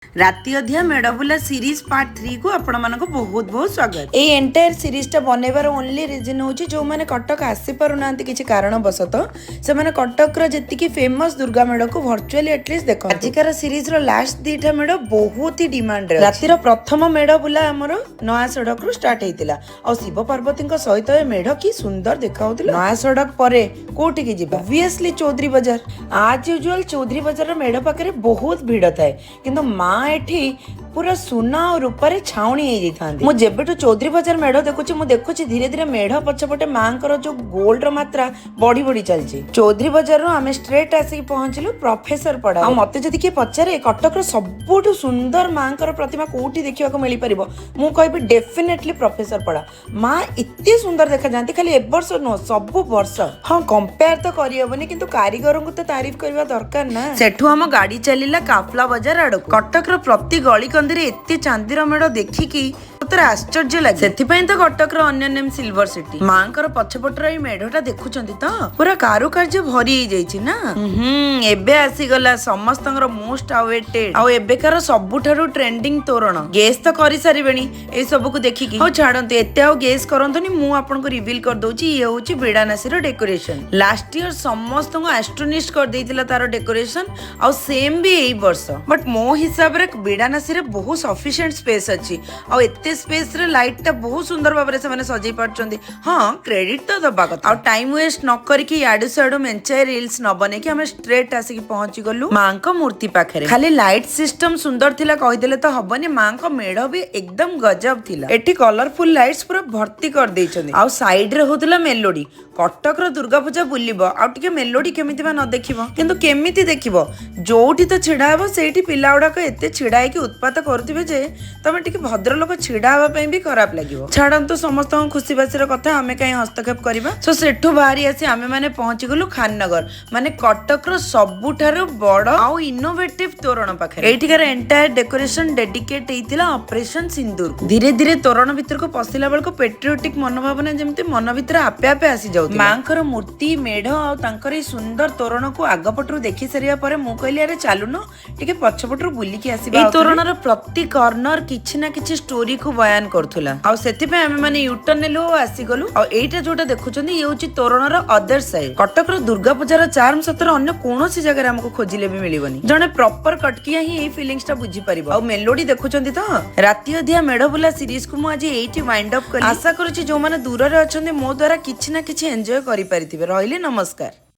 ରାତି ଅଧିଆ ମେଢ଼ବୁଲା series part 3କୁ ଆପଣମାନଙ୍କୁ ବହୁତ ବହୁତ ସ୍ୱାଗତ। ଏଇ ଏଣ୍ଟାୟାର ସିରିଜଟା ବନେଇବାର ଓନ୍ଲି ରିଜନ୍ ହେଉଛି, ଯେଉଁମାନେ କଟକ ଆସିପାରୁନାହାନ୍ତି କିଛି କାରଣବଶତଃ, ସେମାନେ କଟକର ଯେତିକି ଫେମସ୍ ଦୁର୍ଗା ମେଢ଼କୁ ଭର୍ଚୁଆଲି ଆଟଲିଷ୍ଟ ଦେଖନ୍ତୁ। ଆଜିକାର ସିରିଜର ଲାଷ୍ଟ ଦିଟା ମେଢ଼ ବହୁତ ହି ଡିମାଣ୍ଡରେ। ରାତିର ପ୍ରଥମ ମେଢ଼ ବୁଲା ଆମର ନୟା ସଡ଼କରୁ ଷ୍ଟାର୍ଟ ହେଇଥିଲା ଆଉ ଶିବ ପାର୍ବତୀଙ୍କ ସହିତ ଏ ମେଢ଼ କି ସୁନ୍ଦର ଦେଖାଉଥିଲା। ନୟା ସଡ଼କ ପରେ କୋଉଠିକି ଯିବା? ଅବଭିୟସଲି ଚୌଧୁରୀ ବଜାର। ଆଜ୍ ୟୁଜୁଆଲ ଚୌଧୁରୀ ବଜାରର ମେଢ଼ ପାଖରେ ବହୁତ ଭିଡ଼ ଥାଏ, କିନ୍ତୁ ମା ଏଠି ପୁରା ସୁନା ଆଉ ରୂପାରେ ଛାଉଣି ହେଇଯାଇଥାନ୍ତି। ମୁଁ ଯେବେଠୁ ଚୌଧୁରୀ ବଜାର ମେଢ଼ ଦେଖୁଛି, ମୁଁ ଦେଖୁଛି ଧୀରେ ଧୀରେ ମେଢ଼ ପଛପଟେ ମାଙ୍କର ଯୋଉ ଗୋଲ୍ଡର ମାତ୍ରା ବଢି ବଢି ଚାଲିଛି। ଚୌଧୁରୀ ବଜାରରୁ ଆମେ ଷ୍ଟ୍ରେଟ୍ ଆସିକି ପହଞ୍ଚିଲୁ ପ୍ରଫେସର ପଡା। ଆଉ ମତେ ଯଦି କିଏ ପଚାରେ କଟକର ସବୁଠୁ ସୁନ୍ଦର ମାଙ୍କର ପ୍ରତିମା କୋଉଠି ଦେଖିବାକୁ ମିଳିପାରିବ, ମୁଁ କହିବି ଡେଫିନେଟଲି ପ୍ରଫେସର ପଡା। ମା ଏତେ ସୁନ୍ଦର ଦେଖାଯାଆନ୍ତି, ଖାଲି ଏ ବର୍ଷ ନୁହଁ, ସବୁ ବର୍ଷ। ହଁ, କମ୍ପେୟାର ତ କରିହବନି, କିନ୍ତୁ କାରିଗରଙ୍କୁ ତ ତାରିଫ କରିବା ଦରକାର ନା। ସେଠୁ ଆମ ଗାଡି ଚାଲିଲା କାଫଲା ବଜାର ଆଡକୁ। କଟକର ପ୍ରତି ଗଳି କନ୍ଦିରେ ଏତେ ଚାନ୍ଦିର ମେଢ ଦେଖିକି ସତରେ ଆଶ୍ଚର୍ଯ୍ୟ ଲାଗେ। ସେଥିପାଇଁ ତ କଟକର ଅନ୍ୟ ନେମ୍ ସିଲଭର ସିଟି। ମାଙ୍କର ପଛପଟର ଏଇ ମେଢଟା ଦେଖୁଛନ୍ତି ତ, ପୁରା କାରୁକାର୍ଯ୍ୟ ଭରି ହେଇଯାଇଛି ନା? ହୁଁ, ଏବେ ଆସିଗଲା ସମସ୍ତଙ୍କର ମୋଷ୍ଟ ଆୱେଟେଡ ଆଉ ଏବେକାର ସବୁଠାରୁ ଟ୍ରେଣ୍ଡିଂ ତୋରଣ। ଗେସ୍ ତ କରିସାରିବେଣି ଏଇ ସବୁକୁ ଦେଖିକି। ହଉ ଛାଡନ୍ତୁ, ଏତେ ଆଉ ଗେସ୍ କରନ୍ତୁନି। ମୁଁ ଆପଣଙ୍କୁ ରିଭିଲ କରିଦଉଛି, ଇଏ ହଉଛି ବିଡାନାସୀର ଡେକୋରେସନ। ଲାଷ୍ଟ ଇୟର ସମସ୍ତଙ୍କୁ ଆଷ୍ଟୋନିଷ୍ଟ କରିଦେଇଥିଲା ତାର ଡେକୋରେସନ ଆଉ ସେମ୍ ବି ଏଇ ବର୍ଷ। ବଟ୍ ମୋ ହିସାବରେ ବିଡାନାସୀରେ ବହୁତ ସଫିସିଏଣ୍ଟ ସ୍ପେସ୍ ଅଛି ଆଉ ଏତେ ସ୍ପେସରେ ଲାଇଟଟା ବହୁତ ସୁନ୍ଦର ଭାବରେ ସେମାନେ ସଜେଇ ପାରୁଛନ୍ତି। ହଁ, କ୍ରେଡିଟ ତ ଦବା କଥା। ଆଉ ଟାଇମ ୱେଷ୍ଟ ନ କରିକି ଇଆଡୁ ସିଆଡୁ ମେଞ୍ଚାଏ ରିଲ୍ସ ନ ବନେଇକି ଆମେ ଷ୍ଟ୍ରେଟ୍ ଆସିକି ପହଞ୍ଚି ଗଲୁ ମାଙ୍କ ମୂର୍ତ୍ତି ପାଖରେ। ଖାଲି ଲାଇଟ ସିଷ୍ଟମ ସୁନ୍ଦର ଥିଲା କହିଦେଲେ ତ ହବନି, ମାଙ୍କ ମେଢ ବି ଏକଦମ ଗଜବ ଥିଲା। ଏଠି କଲରଫୁଲ ଲାଇଟ୍ସ ପୁରା ଭର୍ତ୍ତି କରିଦେଇଛନ୍ତି ଆଉ ସାଇଡରେ ହଉଥିଲା ମେଲୋଡି। କଟକର ଦୁର୍ଗା ପୂଜା ବୁଲିବ ଆଉ ଟିକେ ମେଲୋଡି କେମିତି ବା ନ ଦେଖିବ? କିନ୍ତୁ କେମିତି ଦେଖିବ? ଯୋଉଠି ତ ଛିଡା ହବ, ସେଇଠି ପିଲା ଗୁଡାକ ଏତେ ଛିଡା ହେଇକି ଉତ୍ପାତ କରୁଥିବେ ଯେ ତମେ ଟିକେ ଭଦ୍ରଲୋକ ଛିଡା ହେବା ପାଇଁ ବି ଖରାପ ଲାଗିବ। ଛାଡନ୍ତୁ, ସମସ୍ତଙ୍କ ଖୁସି ବାସିର କଥା, ଆମେ କାହିଁ ହସ୍ତକ୍ଷେପ କରିବା? ସୋ ସେଠୁ ବାହାରି ଆସି ଆମେ ମାନେ ପହଞ୍ଚିଗଲୁ ଖାନନଗର, ମାନେ କଟକର ସବୁଠାରୁ ବଡ ଆଉ ଇନୋଭେଟିଭ ତୋରଣ ପାଖରେ। ଏଇଠିକାର ଏଣ୍ଟାୟାର ଡେକୋରେସନ ଡେଡିକେଟ ହେଇଥିଲା ଅପରେସନ ସିନ୍ଦୁର। ଧୀରେ ଧୀରେ ତୋରଣ ଭିତରକୁ ପଶିଲା ବେଳକୁ ପେଟ୍ରିଓଟିକ ମନୋଭାବନା ଯେମିତି ମନ ଭିତରେ ଆପେ ଆପେ ଆସି ଯାଉଥିଲା। ମାଙ୍କର ମୂର୍ତ୍ତି, ମେଢ ଆଉ ତାଙ୍କର ଏଇ ସୁନ୍ଦର ତୋରଣକୁ ଆଗ ପଟରୁ ଦେଖି ସାରିବା ପରେ ମୁଁ କହିଲି, ଆରେ ଚାଲୁନ, ଟିକେ ପଛପଟରୁ ବୁଲିକି ଆସିବା। ଏଇ ତୋରଣର ପ୍ରତି କର୍ଣ୍ଣର କିଛି ନା କିଛି ଷ୍ଟୋରିକୁ ବୟାନ କରୁଥିଲା ଆଉ ସେଥିପାଇଁ ଆମେ ମାନେ ୟୁଟର୍ନ ନେଲୁ ଆଉ ଆସିଗଲୁ। ଆଉ ଏଇଟା ଯୋଉଟା ଦେଖୁଛନ୍ତି, ଇଏ ହଉଛି ତୋରଣର ଅଦର ସାଇଡ୍। କଟକର ଦୁର୍ଗା ପୂଜାର ଚାର୍ମ ସତରେ ଅନ୍ୟ କୌଣସି ଜାଗାରେ ଆମକୁ ଖୋଜିଲେ ବି ମିଳିବନି। ଜଣେ ପ୍ରପର କଟକିଆ ହିଁ ଏଇ ଫିଲିଙ୍ଗସ ଟା ବୁଝିପାରିବ। ଆଉ ମେଲୋଡି ଦେଖୁଛନ୍ତି ତ? ରାତି ଅଧିଆ ମେଢ ବୁଲା ସିରିଜକୁ ମୁଁ ଆଜି ଏଇଠି ୱାଇଣ୍ଡ ଅପ୍ କଲି। ଆଶା କରୁଛି ଯୋଉମାନେ ଦୂରରେ ଅଛନ୍ତି, ମୋ ଦ୍ୱାରା କିଛି ନା କିଛି ଏନ୍ଜୟ କରିପାରିଥିବେ। ରହିଲି, ନମସ୍କାର।